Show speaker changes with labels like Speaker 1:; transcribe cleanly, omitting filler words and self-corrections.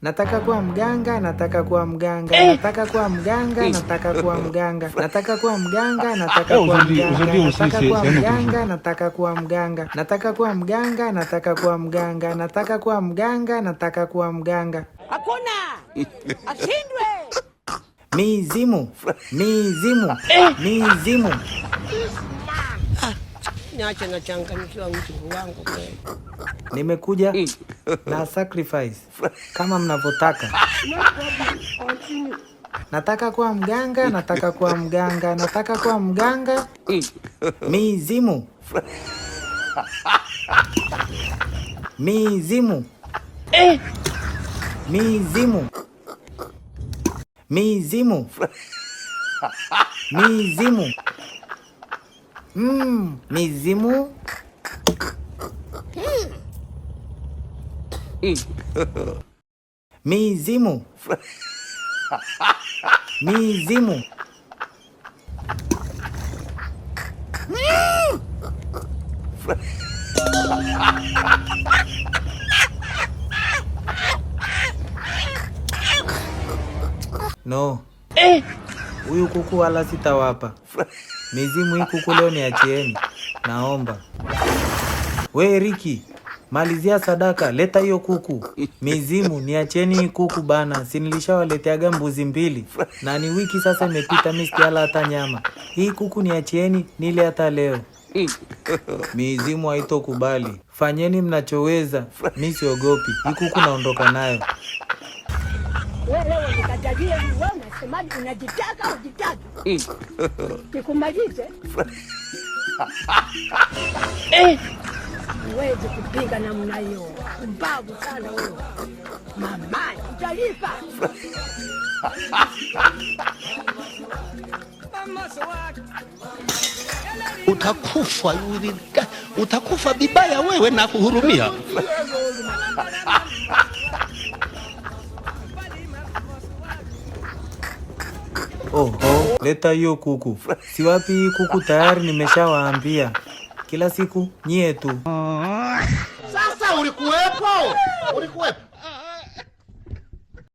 Speaker 1: Nataka kuwa mganga, nataka kuwa mganga, nataka kuwa mganga, nataka kuwa mganga, nataka kuwa mganga, nataka
Speaker 2: Eh,
Speaker 1: kuwa
Speaker 2: aujourd'hui,
Speaker 1: mganga,
Speaker 2: aujourd'hui aussi,
Speaker 1: nataka
Speaker 2: c'est
Speaker 1: kuwa
Speaker 2: c'est un autre jour.
Speaker 1: mganga, nataka kuwa mganga, nataka kuwa mganga, nataka kuwa mganga, nataka kuwa mganga, nataka kuwa mganga.
Speaker 3: Hakuna ashindwe.
Speaker 1: Mizimu, mizimu, mizimu.
Speaker 3: Niache nachanganyikiwa mtu wangu kweli.
Speaker 1: Nimekuja na sacrifice kama mnavyotaka. Nataka kuwa mganga, nataka kuwa mganga, nataka kuwa mganga. Mizimu. Mizimu. Mizimu. Mizimu. Mizimu. Mizimu. Mizimu. Mizimu. No. Huyu kuku wala sitawapa. Mizimu, hii kuku leo niachieni. Naomba. We Riki, malizia sadaka, leta hiyo kuku. Mizimu, niacheni hii kuku bana. Si nilishawaleteaga mbuzi mbili na ni wiki sasa imepita, mi sijala hata nyama. Hii kuku niachieni nile hata leo. Mizimu haitokubali. Fanyeni mnachoweza, mi siogopi. Hii kuku naondoka nayo.
Speaker 3: Wewe leo nikatalie, wewe unasemaje? Unajitaka ujitaki? Nikumalize? Huwezi kupinga namna hiyo, mbavu sana wewe. Mama, utalipa.
Speaker 4: Utakufa, utakufa vibaya wewe na kuhurumia.
Speaker 1: Oho, leta hiyo kuku. Siwapi hii kuku, tayari nimeshawaambia. Kila siku nyie tu.
Speaker 4: Sasa ulikuwepo, ulikuwepo.